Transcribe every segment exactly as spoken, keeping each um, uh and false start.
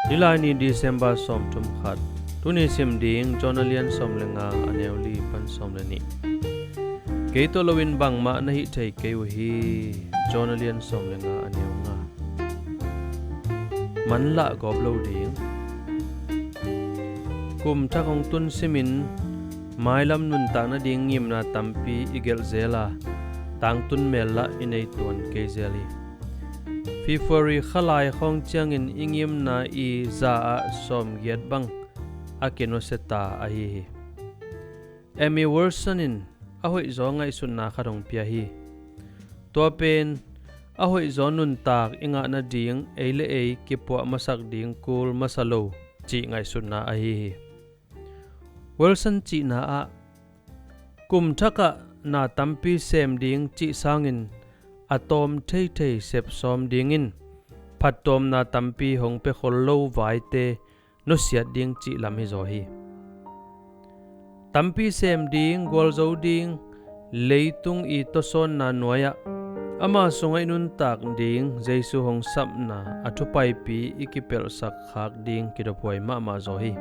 Nilaini December sawmthum khat. Tuni sim ding John a lian sawm le nga, a neu li pan sawm le nih. Kei tawh loin bangmah na hih thei kei uh hi. John a lian sawm le nga, a neu nga. Manlah gawp lo ding. Kum thak hong tun simin mailam nuntak nading ngimna tampi i gelh zel a, tangtun mel lah i nei tuan kei zel hi. February khalai khawng ciangin i ngimna i za ah sawmgiat bang a kinusia ta ahi hi. Amy Wilson in a hoihzaw ngaihsutna khat hong pia hi. Tua pen a hoihzaw nuntak i ngah nading ei le ei kipuah masak ding kul masa lo cih ngaihsutna ahi hi. Wilson cihna ah, kum thakah na tampi sem ding cih sangin a tawm theithei sepsawm dingin phattuamna tampi hong pia khol lo vaite nusiat ding cih lam hizaw hi. Tampi sem ding, gualzo ding, leitung i tawsawnna nuai-ah ama sungah i nuntak ding Jesu hong sapna a thupaipi i kipelhsak khak ding kidophuai mahmah zaw hi.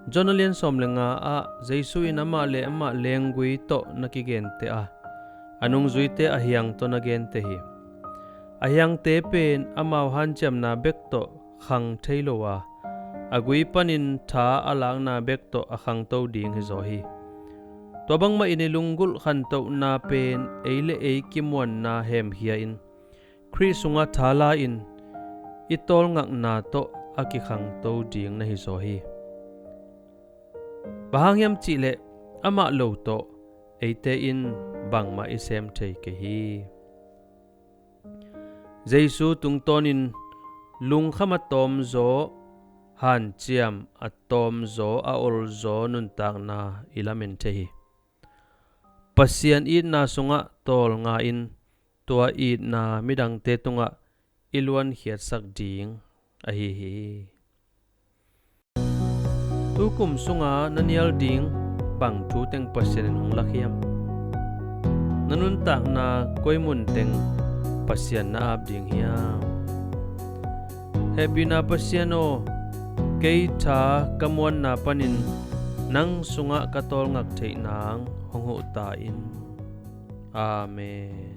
John a lian sawm le nga ah Jesu in amah le amah lenggui tawh na kigente a, a nungzuite a hiang tawh na gente hi. A hiangte pen amau hanciamna bek tawh khang thei lo a, a gui panin tha a lakna bek tawh a khangto ding hizaw hi. Tua bangmahin i lunggulh khantohna pen ei le ei kimuanna hemkhia-in Khrih sungah tha la-in i tawlngakna tawh a kikhangto ding na hizaw hi. Bang hang hiam cihleh amah lo tawh eite in bangmah i sem thei kei hi. Jesu tungtawnin lungkham a tawmzaw, hanciam a tawmzaw, a olzaw nuntakna i lamen thei hi. Pasian itna sungah tawlnga-in tua itna midangte tungah i luankhiatsak ding ahi hi. Tukum sunga na nial ding bang thu teng Pasian in hong lak hiam? Na nuntakna koi mun teng Pasian na ap ding hiam? Hehpihna Pasian aw, kei tha ka muanna panin nang sungah ka tawlngak theih nang hong huh ta in. Amen.